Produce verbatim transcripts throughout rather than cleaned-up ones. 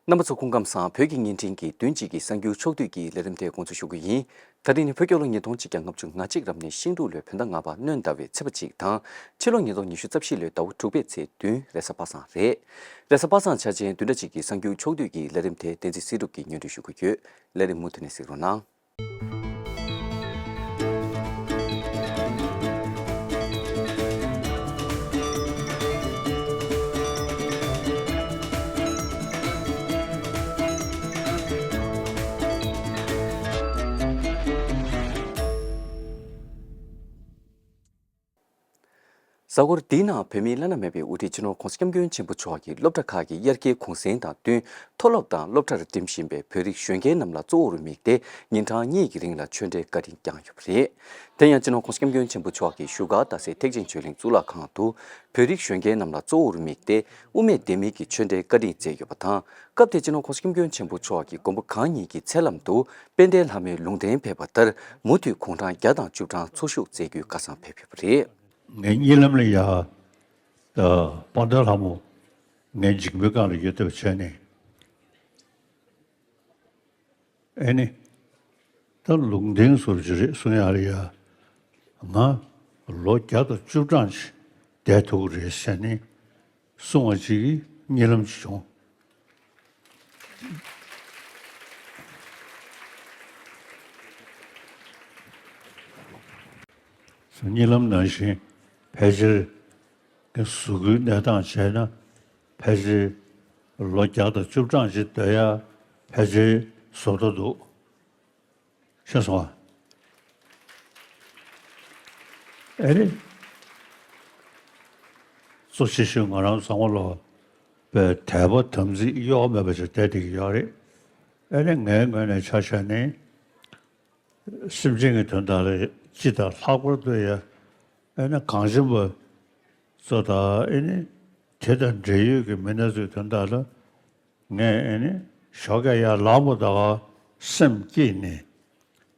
རྣམ་པ་ཚོ་སྐུ་ཁམས་བཟང་། བོད་ཀྱི་བརྙན་འཕྲིན་གྱི་བདུན་གཅིག་གི་གསར་འགྱུར་ཕྱོགས་བསྡུས་ཀྱི་ལས་རིམ་དེ་འགོ་འཛུགས་ཞུ་གི་ཡིན། ད་རིང་ནི་བོད་རྒྱལ་ལོ་ཉིས་སྟོང་ཆིག་བརྒྱ་ལྔ་བཅུ་ང་གཅིག་རབ་གནས་ཤིང་འབྲུག་ལོའི་བོད་ཟླ་ལྔ་པ་སྣྲོན་ཟླ་བའི་ཚེས་པ་གཅིག་དང་། ཕྱི་ལོ་ཉིས་སྟོང་ཉི་ཤུ་རྩ་བཞི་ལོའི་ཟླ་བ་དྲུག་པའི་ཚེས་བདུན་རེས་གཟའ་པ་སངས་རེད། རེས་གཟའ་པ་སངས་འཆར་ཅན་བདུན་ཕྲག་གཅིག་གི་གསར་འགྱུར་ཕྱོགས་བསྡུས་ཀྱི་ལས་རིམ་དེ་བསྟན་འཛིན་སྲིད་སྒྲུབ་ཀྱིས་སྙན་སྒྲོན་ཞུ་གི་ཡོད། ལས་རིམ་མུ་མཐུད་ནས་གཟིགས་རོགས་གནང་། གཟའ་འཁོར་འདིའི་ནང་བོད་མིའི་བླ་ན་མེད་པའི་དབུ་ཁྲིད་སྤྱི་ནོར་༧གོང་ས་༧སྐྱབས་མགོན་ཆེན་པོ་མཆོག་གིས་སློབ་གྲྭ་ཁག་གི་དབྱར་ཁའི་གུང་སེང་དང་བསྟུན། མཐོ་སློབ་དང་སློབ་གྲྭར་འགྲིམ་བཞིན་པའི་བོད་རིགས་གཞོན་སྐྱེས་རྣམས་ལ་གཙོ་བོར་དམིགས་ཏེ་ཉིན་གྲངས་གཉིས་ཀྱི་རིང་ལ་ཆོས་འབྲེལ་བཀའ་དྲིན་བསྐྱངས་ཡོད་པ་རེད། དེ་ཡང་སྤྱི་ནོར་༧གོང་ས་༧སྐྱབས་མགོན་ཆེན་པོ་མཆོག་གིས་བཞུགས་སྒར་རྡ་སའི་ཐེག་ཆེན་ཆོས་གླིང་གཙུག་ལག་ཁང་དུ་བོད་རིགས་གཞོན་སྐྱེས་རྣམས་ལ་གཙོ་བོར་དམིགས་ཏེ་དབུ་མེད་ལྡེ་མིག་གི་ཆོས་འབྲེལ་བཀའ་དྲིན་སྩལ་ཡོད་པ་དང་། སྐབས་དེར་སྤྱི་ནོར་༧གོང་ས་༧སྐྱབས་མགོན་ཆེན་པོ་མཆོག་གིས་མགོན་པོ་གང་ཉིད་ཀྱི་མཚན་ལམ་དུ་དཔལ་ལྡན་ལྷ་མོའི་ལུང་བསྟན་ཕེབས་པ་ལྟར་མུ་མཐུད་དགུང་གྲངས་བརྒྱ་དང་བཅུ་གྲངས་འཚོ་བཞུགས་མཛད་རྒྱུའི་བཀའ་བཟང་ཕེབས་ཡོད་པ་རེད། ངའི་གཉིད་ལམ་ལ་ཡ། ད་དཔལ་ལྡན་ལྷ་མོ་ངའི་མཇིང་པའི་སྒང་ལ་ཡོད་བསྡད་པ་བྱས་ནས། ཨེ་ནི། ད་ལུང་བསྟན་བཟོ་འདྲ་ཅིག་རེད་གསུང་ཡ་རེད་ཡ། ང་ལོ་བརྒྱ་དང་བཅུ་གྲངས་ཅིག་བསྡད་ཐུབ་ཀྱི་རེད་ཟེར་ནས་གསུང་བ་ཅིག་གི་གཉིད་ལམ་ཅིག་བྱུང་། གཉིད་ལམ་ནང་བཞིན་ཕལ་ཆེར་གཟུགས་པོའི་གནས་སྟངས་བྱས་ན་ཕལ་ཆེར་ལོ་བརྒྱ་དང་བཅུ་གྲངས་ཅིག་སྡོད་ཡ་ཕལ་ཆེར་བཟོ་འདྲ་འདུག་ཤེས་སོང་ཨ། ཨེ་རེད། གཙོ་ཆེ་ཤོས་ང་རང་ཚང་མ་ལོ་པའི་དད་པ་དམ་ཚིག་གཡོ་བ་མེད་པ་ཞིག་བསྡད་བསྡད་ཀྱི་ཡོད་རེད། ཨེ་རེད། ངའི་ངོས་ནས་ཆ་བཞག་ནས་སེམས་ཅན་གྱི་དོན་དག་ལ་ཅི་དང་ལྷག་པར་དུ་ཡ་ཨེ་ན་གངས་ཅན་པ་ཚོ་དང་ཨེ་ནི་དེ་དང་འབྲེལ་ཡོད་ཀྱི་མི་སྣ་ཚོའི་དོན་དག་ལ། ངས་ཨེ་ནི་ཞོགས་ཀས་ཡར་ལངས་པ་དང་སེམས་བསྐྱེད་ནས་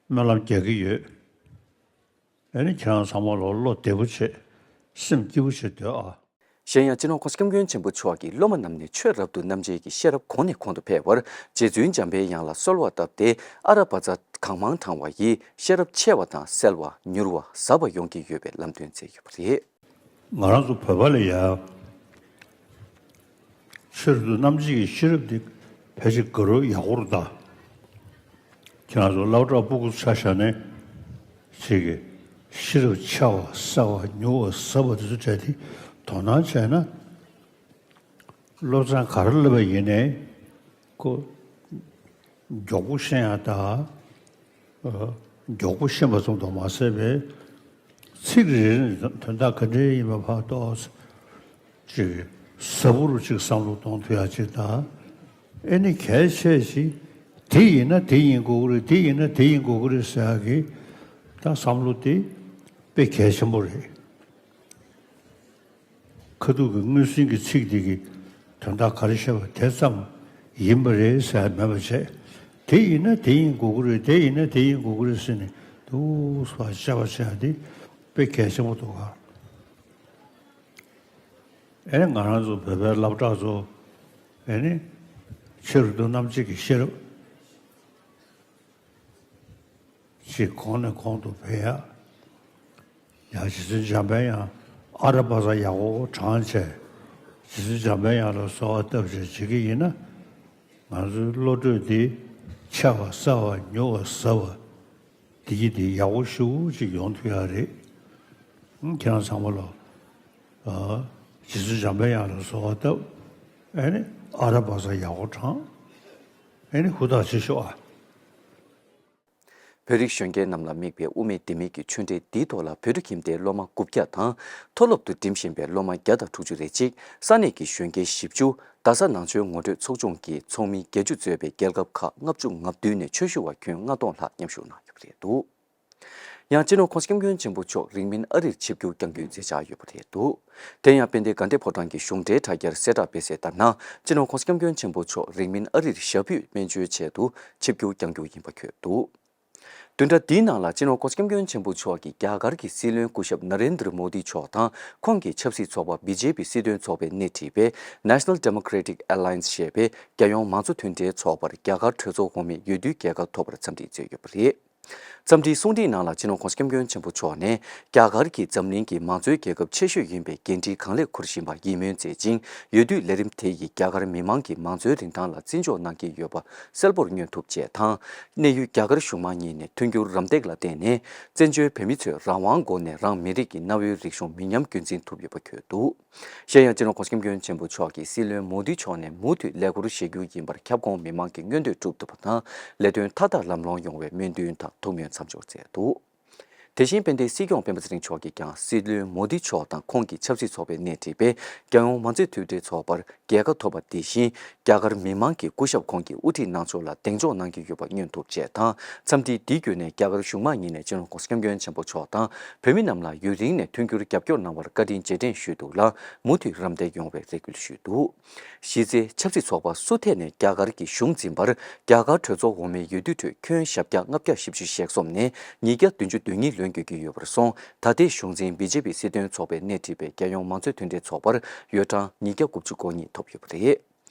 སྨོན་ལམ་རྒྱག་གི་ཡོད། ཨེ་ནི་ཁྱེད་རང་ཚང་མ་ལོ་བློ་བདེ་པོ་བྱེད། སེམས་སྐྱིད་པོ་བྱེད་སྡོད་ཨ། གཞན་ཡང་སྤྱི་ནོར་༧གོང་ས་༧སྐྱབས་མགོན་ཆེན་པོ་མཆོག་གིས་སློབ་མ་རྣམས་ནས་ཆོས་རབ་ཏུ་རྣམ་འབྱེད་ཀྱི་ཤེས་རབ་གོང་ནས་གོང་དུ་འཕེལ་བར་རྗེ་བཙུན་འཇམ་དཔལ་དབྱངས་ལ་གསོལ་བ་བཏབ་སྟེ་ཨ་ར་བ་ཙ་གང་མང་བགྲང་བ་ཡིས་ཤེས་རབ་ཆེ་བ་དང་གསལ་བ་མྱུར་བ་ཟབ་པ་ཡོང་གི་ཡོད་པའི་ལམ་སྟོན་མཛད་ཡོད་པ་རེད། ང་རང་ཚོ་བོད་པ་ལ་ཡ། ཆོས་རབ་ཏུ་རྣམ་འབྱེད་ཀྱི་ཤེས་རབ་འདི་ཕལ་ཆེར་དགའ་རབ་ཡག་པོ་རེད་ད། ཁྱེད་རང་ཚོ་སློབ་གྲྭ་སྤུ་གུ་ཆ་བཞག་ནས་ཅིག་གི་ཤེས་རབ་ཆེ་བ་གསལ་བ་མྱུར་བ་ཟབ་པ་དེ་ཚོ་སྤྲད་དེ་དོ་སྣང་བྱས་ན། སློབ་ཚན་ག་རེ་སླེབས་པ་ཡིན་ནའི་ཁོ་མགྱོགས་པོ་ཤེས་ཡ་དང་། མགྱོགས་པོ་ཤེས་པ་ཙམ་དུ་མ་ཟད་པའི་ཚིག་རེ་རེ་ནས་དོན་དག་ག་འདྲ་ཡིན་པ་ཕར་རྟོགས། ཅིག་ཟབ་པོ་རུ་ཅིག་བསམ་བློ་གཏོང་ཐུབ་ཡ་ཅིག་དང་། ཨེ་ནི་གལ་ཆེ་ཞིག་དེ་ཡིན་ན་དེ་ཡིན་དགོས་ཀྱི་རེད། དེ་ཡིན་ན་དེ་ཡིན་དགོས་ཀྱི་རེད་ཟེར་ཡ་གི་ད་བསམ་བློ་དེ་དཔེ་གལ་ཆེན་པོ་རེད། ཁ་ཐུག་གི་དངོས་ཟིན་གྱི་ཚིག་དེ་གི་དོན་དག་ག་རེ་བཤད་པ་དེ་ཙམ་ཡིན་པ་རེད་ཟེར་མེད་པ་བྱས། དེ་ཡིན་ན་དེ་ཡིན་དགོས་ཀྱི་རེད། དེ་ཡིན་ན་དེ་ཡིན་དགོས་ཀྱི་རེད་ཟེར་ནས་འདུག་སེ་བཤད་པ་བྱས་ཏེ་དཔེ་གལ་ཆེན་པོ་འདུག་ག་ཨེ་ནི་ང་རང་ཚོ་བོད་པའི་སློབ་གྲྭ་ཚོ་ཨེ་ནི་ཆོས་རབ་ཏུ་རྣམ་འབྱེད་ཀྱི་ཤེས་རབ་ཅིག་གོང་ནས་གོང་དུ་འཕེལ་ཡ། ཡང་རྗེ་བཙུན་འཇམ་དཔལ་དབྱངས་ཨ་ར་བ་ཙ་ཡག་པོ་བགྲངས་བྱས། རྗེ་བཙུན་འཇམ་དཔལ་དབྱངས་ལ་གསོལ་བ་བཏབ་བྱས་བྱེད་ཀྱི་ཡིན་ན། ང་ཚོའི་བློ་གྲོས་འདི་ཆེ་བ་གསལ་བ་མྱུར་བ་ཟབ་པ་འདི་གི་འདི་ཡག་པོ་ཞེ་པོ་ཅིག་ཡོང་ཐུབ་ཡ་རེད། ཁྱེད་རང་ཚང་མ་ལ་རྗེ་བཙུན་འཇམ་དཔལ་དབྱངས་ལ་གསོལ་བ་བཏབ། ཨེ་ནི་ཨ་ར་བ་ཙ་ཡག་པོ་བགྲངས། ཨེ་ནི་ཧུར་ཐག་བྱེད་ཤོག་ཨ། བོད་རིགས་གཞོན་སྐྱེས་རྣམས་ལ་དམིགས་པའི་དབུ་མེད་ལྡེ་མིག་གི་ཆོས་འབྲེལ་འདིའི་ཐོག་ལ་བོད་ཕྲུག་ཁྱིམ་སྡེའི་སློབ་མ་དགུ་བརྒྱ་དང་། མཐོ་སློབ་ཏུ་འགྲིམ་བཞིན་པའི་སློབ་མ་བརྒྱ་དང་དྲུག་ཅུ་རེ་གཅིག་ས་གནས་ཀྱི་གཞོན་སྐྱེས་བཞི་བཅུ། རྡ་ས་ནང་ཆོས་ངོ་སྤྲོད་ཚོགས་ཆུང་གི་ཚོགས་མི་བརྒྱད་ཅུ་གཙོས་པའི་རྒྱལ་ཁབ་ཁག་ལྔ་བཅུ་ང་བདུན་ནས་ཆོས་ཞུ་བ་ཁྱོན་ལྔ་སྟོང་ལྷག་མཉམ་ཞུགས་གནང་ཡོད་པ་རེད་འདུག་ཡང་སྤྱི་ནོར་༧གོང་ས་༧སྐྱབས་མགོན་ཆེན་པོ་མཆོག་རིང་མིན་ཨ་རིར་ཆིབས་བསྒྱུར་བསྐྱང་རྒྱུའི་མཛད་འཆར་ཡོད་པ་རེད་འདུག་དེ་ཡང་དཔལ་ལྡན་དགའ་ལྡན་ཕོ་བྲང་གི་གཞུང་འབྲེལ་དྲ་རྒྱར་གསལ་བསྒྲགས་སྤེལ་གསལ་ལྟར་ན། སྤྱི་ནོར་༧གོང་ས་༧སྐྱབས་མགོན་ཆེན་པོ་མཆོག་རིང་མིན་ཨ་རིར་ཞབས་པུས་སྨན་བཅོས་ཆེད་དུ་ཆིབས་བསྒྱུར་བསྐྱང་རྒྱུ་ཡིན་པ་འཁོད་འདུག་བདུན་ཕྲག་འདིའི་ནང་ལ་སྤྱི་ནོར་༧གོང་ས་༧སྐྱབས་མགོན་ཆེན་པོ་མཆོག་གིས་རྒྱ་གར་གྱི་སྲིད་བློན་སྐུ་ཞབས་ན་རེན་དྲ་མོ་དི་མཆོག་དང་ཁོང་གི་ཆབ་སྲིད་ཚོགས་པ་བི་ཇེ་པི་སྲིད་དོན་ཚོགས་པའི་སྣེ་ཁྲིད་པའི་National Democratic Alliance ཞེས་པའི་རྒྱལ་ཡོངས་མང་གཙོ་མཐུན་སྒྲིལ་ཚོགས་པར་རྒྱ་གར་གྲོས་ཚོགས་འོག་མའི་འོས་བསྡུའི་རྒྱལ་ཁ་ཐོབ་པར་འཚམས་འདྲི་མཛད་ཡོད་པ་རེད། འཚམས་འདྲིའི་གསུང་འཕྲིན་ནང་ལ་སྤྱི་ནོར་༧གོང་ས་༧སྐྱབས་མགོན་ཆེན་པོ་མཆོག་ནས་རྒྱ་གར་གྱིས་འཛམ་གླིང་གི་མང་གཙོའི་རྒྱལ་ཁབ་ཆེ་ཤོས་ཡིན་པའི་འགན་འཁྲི་གང་ལེགས་འཁུར་བཞིན་པར་ཡིད་སྨོན་མཛད་ཅིང་། འོས་བསྡུའི་ལས་རིམ་དེ་ཡིས་རྒྱ་གར་མི་མང་གིས་མང་གཙོའི་རིན་ཐང་ལ་བརྩི་འཇོག་གནང་གི་ཡོད་པ་གསལ་པོར་མངོན་ཐུབ་ཅེས་དང་། གནས་ཡུལ་རྒྱ་གར་གཞུང་མང་གཉིས་ནས་མཐུན་འགྱུར་རམ་འདེགས་ལ་བརྟེན་ནས་བཙན་བྱོལ་བོད་མི་ཚོས་རང་དབང་སྒོ་ནས་རང་མི་རིགས་ཀྱི་གནའ་བོའི་རིག་གཞུང་མི་ཉམས་རྒྱུན་འཛིན་ཐུབ་ཡོད་པ་འཁོད་འདུག་གཞན་ཡང་སྤྱི་ནོར་༧གོང་ས་༧སྐྱབས་མགོན་ཆེན་པོ་མཆོག་གིས་སྲིད་བློན་མོ་དི་མཆོག་ནས་མུ་མཐུད་ལས་ཁུར་བཞེས་རྒྱུ་ཡིན་པར་ཁྱབ་ཁོངས་མི་མང་གི་མངོན་འདོད་འགྲུབ་ཐུབ་པ་དང་ལས་དོན་མཐའ་དག་ལམ་ལྷོང་ཡོང་བའི་སྨོན་འདུན་དང་ཐུགས་སྨོན་མཚམས་སྦྱོར་མཛད་འདུག་དེ་བཞིན་དཔལ་ལྡན་སྲིད་སྐྱོང་སྤེན་པ་ཚེ་རིང་མཆོག་གིས་ཀྱང་སྲིད་བློན་མོ་དི་མཆོག་དང་ཁོང་གི་ཆབ་སྲིད་ཚོགས་པའི་སྣེ་ཁྲིད་པས་རྒྱལ་ཡོངས་མང་གཙོའི་མཐུན་སྒྲིལ་ཚོགས་པར་རྒྱལ་ཁ་ཐོབ་པ་དེ་བཞིན་རྒྱ་གར་མི་མང་གིས་སྐུ་ཞབས་ཁོང་གི་དབུ་ཁྲིད་གནང་ཕྱོགས་ལ་གདེང་འཇོག་གནང་གི་ཡོད་པ་མངོན་ཐུབ་ཅེས་དང་། འཚམས་འདྲི་འདིའི་བརྒྱུད་ནས་རྒྱ་གར་གཞུང་མང་གཉིས་ནས་སྤྱི་ནོར་༧གོང་ས་༧སྐྱབས་མགོན་ཆེན་པོ་མཆོག་དང་བོད་མི་རྣམས་ལ་ཡུན་རིང་ནས་མཐུན་འགྱུར་རྒྱབ་སྐྱོར་གནང་བར་བཀའ་དྲིན་རྗེས་དྲན་ཞུས་འདུག་ལ་མུ་མཐུད་རམ་འདེགས་ཡོང་བའི་རེ་སྐུལ་ཞུས་འདུག་གཞི་རྩའི་ཆབ་སྲིད་ཚོགས་པ་སུ་ཐད་ནས་རྒྱ་གར་གྱི་གཞུང་འཛིན་པར་རྒྱ་གར་གྲོས་ཚོགས་འོག་མའི་འོས་བསྡུ་ཁྲོད་ཁྱོན་ཞབས་བརྒྱ་ལྔ་བརྒྱ་བཞི་བཅུ་ཞེ་གསུམ་ནས་ཉིས་བརྒྱ་བདུན་ཅུ་དོན་གཉིས་ལོན་དགོས་ཀྱི་ཡོད་པར་སོང་། ད་ལྟའི་གཞུང་འཛིན་བི་ཇེ་པི་སྲིད་དོན་ཚོགས་པའི་སྣེ་ཁྲིད་པའི་རྒྱལ་ཡོངས་མང་གཙོའི་མཐུན་སྒྲིལ་ཚོགས་པར་འོས་གྲངས་ཉིས་བརྒྱ་དགུ་བཅུ་གོ་གཉིས་ཐོབ་ཡོད་པ་རེད།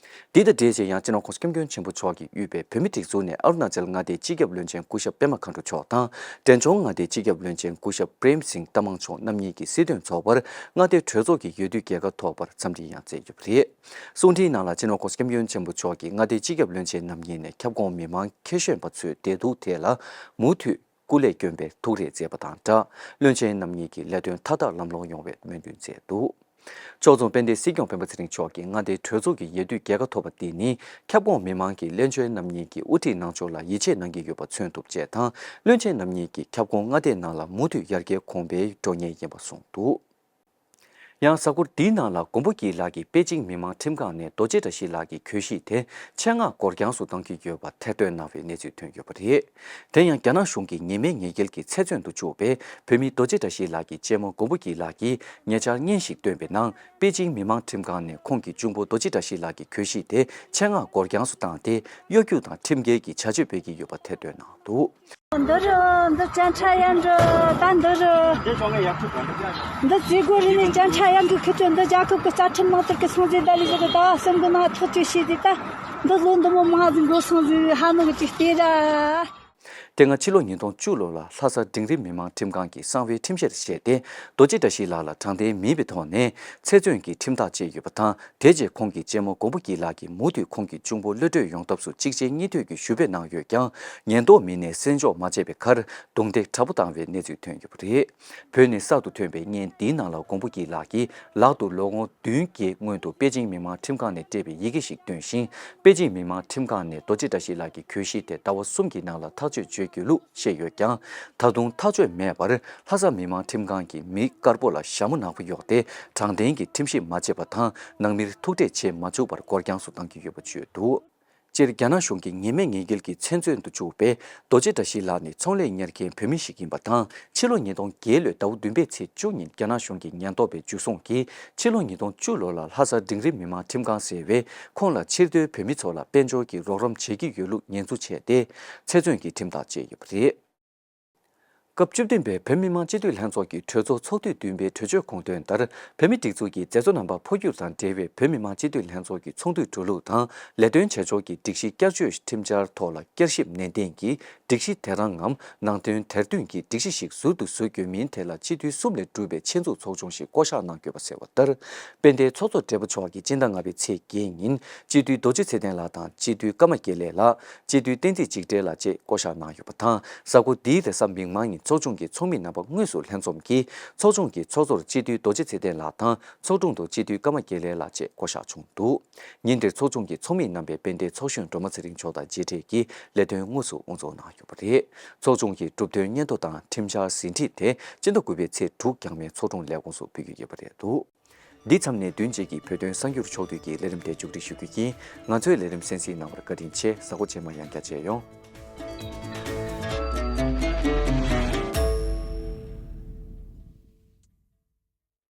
འདི་དང་འབྲེལ་བྱས་ཡང་སྤྱི་ནོར་༧གོང་ས་༧སྐྱབས་མགོན་ཆེན་པོ་མཆོག་གིས་དབུས་པའི་བོད་མིའི་སྒྲིག་འཛུགས་ནས་ཨ་རུ་ན་ཅལ་མངའ་སྡེའི་སྤྱི་ཁྱབ་བློན་ཆེན་སྐུ་ཞབས་པད་མ་མཁའ་འགྲོ་མཆོག་དང་འབྲས་ལྗོངས་མངའ་སྡེའི་སྤྱི་ཁྱབ་བློན་ཆེན་སྐུ་ཞབས་པྲེམ་སིང་རྟ་མང་མཆོག་རྣམ་གཉིས་ཀྱི་སྲིད་དོན་ཚོགས་པར་མངའ་སྡེའི་གྲོས་ཚོགས་ཀྱི་འོས་བསྡུའི་རྒྱལ་ཁ་ཐོབ་པར་འཚམས་འདྲི་ཡང་མཛད་ཡོད་པ་རེད། གསུང་འཕྲིན་ནང་ལ་སྤྱི་ནོར་༧གོང་ས་༧སྐྱབས་མགོན་ཆེན་པོ་མཆོག་གིས་མངའ་སྡེའི་སྤྱི་ཁྱབ་བློན་ཆེན་རྣམ་གཉིས་ནས་ཁྱབ་ཁོངས་མི་མང་ཁེ་ཤོན་པ་ཚོའི་བདེ་སྡུག་ཐད་ལ་མུ་མཐུད་སྐུ་ལས་བསྐྱོན་པའི་ཐུགས་རེ་མཛད་པ་དང་སྦྲགས། བློན་ཆེན་རྣམ་གཉིས་ཀྱིས་ལས་དོན་མཐའ་དག་ལམ་ལྷོང་ཡོང་བའི་སྨོན་འདུན་མཛད་འདུག་ཕྱོགས་མཚུངས་དཔལ་ལྡན་སྲིད་སྐྱོང་སྤེན་པ་ཚེ་རིང་མཆོག་གིས་མངའ་སྡེའི་གྲོས་ཚོགས་ཀྱི་འོས་བསྡུའི་རྒྱལ་ཁ་ཐོབ་པ་འདི་ནི་ཁྱབ་ཁོངས་མི་མང་གིས་བློན་ཆེན་རྣམ་གཉིས་ཀྱི་དབུ་ཁྲིད་གནང་ཕྱོགས་ལ་ཡིད་ཆེས་གནང་གི་ཡོད་པ་མཚོན་ཐུབ་ཅེས་དང་། བློན་ཆེན་རྣམ་གཉིས་ཀྱིས་ཁྱབ་ཁོངས་མངའ་སྡེའི་ནང་ལ་མུ་མཐུད་ཡར་རྒྱས་གོང་འཕེལ་འགྲོ་ངེས་ཡིན་པ་གསུངས་འདུག་ཡང་གཟའ་འཁོར་འདིའི་ནང་ལ་མགོན་པོ་སྐྱིད་ལགས་ཀྱིས་པེ་ཅིང་མི་དམངས་ཁྲིམས་ཁང་ནས་རྡོ་རྗེ་བཀྲ་ཤིས་ལགས་ཀྱི་གྱོད་གཞི་དེ་ཆེད་མངགས་འགོར་འགྱངས་སུ་གཏང་གི་ཡོད་པ་ཐེར་འདོན་གནང་བའི་གནས་ཚུལ་ཐོན་ཡོད་པ་རེད། དེ་ཡང་རྒྱ་ནག་གཞུང་གིས་ཉེས་མེད་ངེས་འགེལ་གྱི་ཚེ་བཙོན་དུ་བཅུག་པའི་བོད་མི་རྡོ་རྗེ་བཀྲ་ཤིས་ལགས་ཀྱི་གཅེན་མོ་མགོན་པོ་སྐྱིད་ལགས་ཀྱིས་ཉེ་ཆར་སྙན་ཞིག་བཏོན་པའི་ནང་པེ་ཅིང་མི་དམངས་ཁྲིམས་ཁང་ནས་ཁོང་གི་གཅུང་པོ་རྡོ་རྗེ་བཀྲ་ཤིས་ལགས་ཀྱི་གྱོད་གཞི་དེ་ཆེད་མངགས་འགོར་འགྱངས་སུ་བཏང་སྟེ་གཡོ་སྒྱུ་དང་ཁྲིམས་འགལ་གྱི་བྱ་སྤྱོད་སྤེལ་གྱི་ཡོད་པ་ཐེར་འདོན་གནང་འདུག་འདི་རུ་འདི་བཅད་ཁྲ་ཡན་འདྲི་ད་འདི་རུ་འདི་བརྩི་སྒོ་རི་ནས་བཅད་ཁྲ་ཡན་གི་ཁུ་ཚོ་འདི་རྒྱལ་ཁབ་ཀྱི་རྩ་ཁྲིམས་ནང་ལྟར་གྱི་སྲུང་བརྩི་ལྡན་ལས་བྱེད་ཀྱི་ཟླ་བ་གསུམ་གྱི་ནང་ཐག་གཅོད་བྱས་ཏེ་ད་འདི་ལོ་འདི་མོ་མང་ཟིག་འགོར་སོང་ཟིག་ཧ་ནོ་གི་ཅིག་ལྟོས་ར། དེ་སྔ་ཕྱི་ལོ་ཉིས་སྟོང་བཅུ་ལོ་ལ་ལྷ་ས་འབྲིང་རིམ་མི་དམངས་ཁྲིམས་ཁང་གིས་གསང་བའི་ཁྲིམས་བཤེར་བྱས་ཏེ་རྡོ་རྗེ་བཀྲ་ཤིས་ལགས་ལ་དྲང་བདེན་མིན་པའི་ཐོག་ནས་ཚེ་བཙོན་གྱི་ཁྲིམས་ཐག་བཅད་ཡོད་པ་དང་། དེ་རྗེས་ཁོང་གི་གཅེན་མོ་མགོན་པོ་སྐྱིད་ལགས་ཀྱིས་མུ་མཐུད་ཁོང་གི་གཅུང་པོ་གློད་གྲོལ་ཡོང་ཐབས་སུ་གཅིག་རྗེས་གཉིས་མཐུད་ཀྱིས་ཞུ་འབོད་གནང་ཡོད་ཀྱང་། ཉེན་རྟོག་མི་སྣས་གསན་འཇོག་མ་བྱས་པའི་ཁར་རྡུང་རྡེག་དྲག་པོ་བཏང་བའི་གནས་ཚུལ་ཐོན་ཡོད་པ་རེད། བོད་ནས་གསར་དུ་ཐོན་པའི་བརྙན་འདིའི་ནང་ལ་མགོན་པོ་སྐྱིད་ལགས་ཀྱིས་ལག་ཏུ་ལོ་ངོ་བདུན་བརྒྱད་སྔོན་དུ་པེ་ཅིང་མི་དམངས་ཁྲིམས་ཁང་ནས་སྤྲད་པའི་ཡི་གེ་ཞིག་བཏོན་ཞིང་། པེ་ཅིང་མི་དམངས་ཁྲིམས་ཁང་ནས་རྡོ་རྗེ་བཀྲ་ཤིས་ལགས་ཀྱི་གྱོད་གཞི་དེ་ཟླ་བ་གསུམ་གྱི་ནང་ལ་ཐག་གཅོད་བྱེད་དགོས་ལུགས་བཤད་ཡོད་ཀྱང་། ད་དུང་ཐག་གཅོད་མེད་པར་ལྷ་ས་མི་དམངས་ཁྲིམས་ཁང་གི་མི་དཀར་པོ་ལ་ཞྭ་མོ་ནག་པོ་གཡོགས་ཏེ་དྲང་བདེན་གྱི་ཁྲིམས་ཞིབ་མ་བྱས་པ་དང་། ནང་མིར་ཐུག་འཕྲད་བྱེད་མ་བཅུག་པར་འགོར་འགྱངས་སུ་གཏང་གི་ཡོད་པ་བརྗོད་འདུག་སྤྱིར་རྒྱ་ནག་གཞུང་གིས་ཉེས་མེད་ངེས་འགེལ་གྱི་ཚེ་བཙོན་དུ་བཅུག་པའི་རྡོ་རྗེ་བཀྲ་ཤིས་ལགས་ནི་ཚོང་ལས་གཉེར་མཁན་བོད་མི་ཞིག་ཡིན་པ་དང་། ཕྱི་ལོ་ཉིས་སྟོང་བརྒྱད་ལོའི་ཟླ་བ་བདུན་པའི་ཚེས་བཅུ་ཉིན་རྒྱ་ནག་གཞུང་གི་ཉེན་རྟོག་པས་འཇུ་བཟུང་གིས་ཕྱི་ལོ་ཉིས་སྟོང་བཅུ་ལོ་ལ་ལྷ་ས་འབྲིང་རིམ་མི་དམངས་ཁྲིམས་ཁང་ཟེར་བས་ཁོང་ལ་ཕྱིར་སྡོད་བོད་མི་ཚོ་ལ་དཔལ་འབྱོར་གྱི་རོགས་རམ་བྱེད་ཀྱི་ཡོད་ལུགས་ཉེས་འཛུགས་བྱས་ཏེ་ཚེ་བཙོན་གྱི་ཁྲིམས་ཐག་བཅད་ཡོད་པ་རེད། སྐབས་བཅུ་བདུན་པའི་བོད་མི་མང་སྤྱི་འཐུས་ལྷན་ཚོགས་ཀྱི་གྲོས་ཚོགས་ཚོགས་དུས་བདུན་པའི་གྲོས་ཆོད་དགོངས་དོན་ལྟར། བོད་མིའི་སྒྲིག་འཛུགས་ཀྱི་མཛད་གཙོ་རྣམ་པ་འཕོ་འགྱུར་དང་འབྲེལ་བའི་བོད་མི་མང་སྤྱི་འཐུས་ལྷན་ཚོགས་ཀྱི་ཚོགས་འདུའི་འགྲོ་ལུགས་དང་ལས་དོན་བྱ་ཕྱོགས་ཀྱི་སྒྲིག་གཞི་བསྐྱར་བཅོས་ཁྲིམས་འཆར་ཐོག་ལ་བསྐྱར་ཞིབ་ནན་ཏན་གྱིས། སྒྲིག་གཞི་དེ་རང་ངམ་ནང་དོན་དེར་བསྟུན་གྱིས་སྒྲིག་གཞི་ཞིག་ཟུར་དུ་བཟོ་དགོས་མིན་ཐད་ལ་སྤྱི་འཐུས་གསུམ་ལས་གྲུབ་པའི་ཆེད་འཛུགས་ཚོགས་ཆུང་ཞིག་བསྐོ་གཞག་གནང་དགོས་པ་ཟེར་བ་ལྟར། དཔལ་ལྡན་ཚོགས་གཙོ་སྦྲེལ་པོ་མཆོག་གིས་སྤྱི་ཟླ་ལྔ་པའི་ཚེས་བརྒྱད་ཉིན་སྤྱི་འཐུས་རྡོ་རྗེ་ཚེ་བརྟན་ལགས་དང་སྤྱི་འཐུས་ཀརྨ་དགེ་ལེགས་ལགས། སྤྱི་འཐུས་བསྟན་འཛིན་འཇིགས་བྲལ་ལགས་བཅས་བསྐོ་གཞག་གནང་ཡོད་པ་དང་། གཟའ་འཁོར་འདིའི་རེས་གཟའ་མིག་དམར་ཉིན་ཚོགས་ཆུང་གི་ཚོགས་མི་རྣམ་པ་དངོས་སུ་ལྷན་འཛོམས་ཀྱིས་ཚོགས་ཆུང་གི་ཚོགས་གཙོར་སྤྱི་འཐུས་རྡོ་རྗེ་ཚེ་བརྟན་ལགས་དང་ཚོགས་དྲུང་དུ་སྤྱི་འཐུས་ཀརྨ་དགེ་ལེགས་ལགས་བཅས་བསྐོ་གཞག་བྱུང་འདུག་ཉིན་དེར་ཚོགས་ཆུང་གི་ཚོགས་མི་རྣམ་པས་དཔལ་ལྡན་ཚོགས་གཞོན་སྒྲོལ་མ་ཚེ་རིང་མཆོག་དང་མཇལ་འཕྲད་ཀྱིས་ལས་དོན་དངོས་སུ་དབུ་འཛུགས་གནང་ཡོད་པ་རེད། ཚོགས་ཆུང་གི་གྲུབ་དོན་སྙན་ཐོ་དང་ཁྲིམས་འཆར་ཟིན་བྲིས་དེ་སྤྱི་ཟླ་དགུ་པའི་ཚེས་དྲུག་རྒྱང་མའི་ཚོགས་དྲུང་ལས་ཁུངས་སུ་ཕུལ་རྒྱུ་ཡོད་པ་རེད་འདུག་འདི་མཚམས་ནས་བདུན་གཅིག་གི་བོད་དོན་གསར་འགྱུར་ཕྱོགས་བསྡུས་ཀྱི་ལས་རིམ་དེ་མཇུག་སྒྲིལ་ཞུ་རྒྱུ་ཡིན། ང་ཚོའི་ལས་རིམ་གསན་གཟིགས་གནང་བར་བཀའ་དྲིན་ཆེ། གཟའ་འཁོར་རྗེས་མ་ཡང་བསྐྱར་མཇལ་ཡོང་།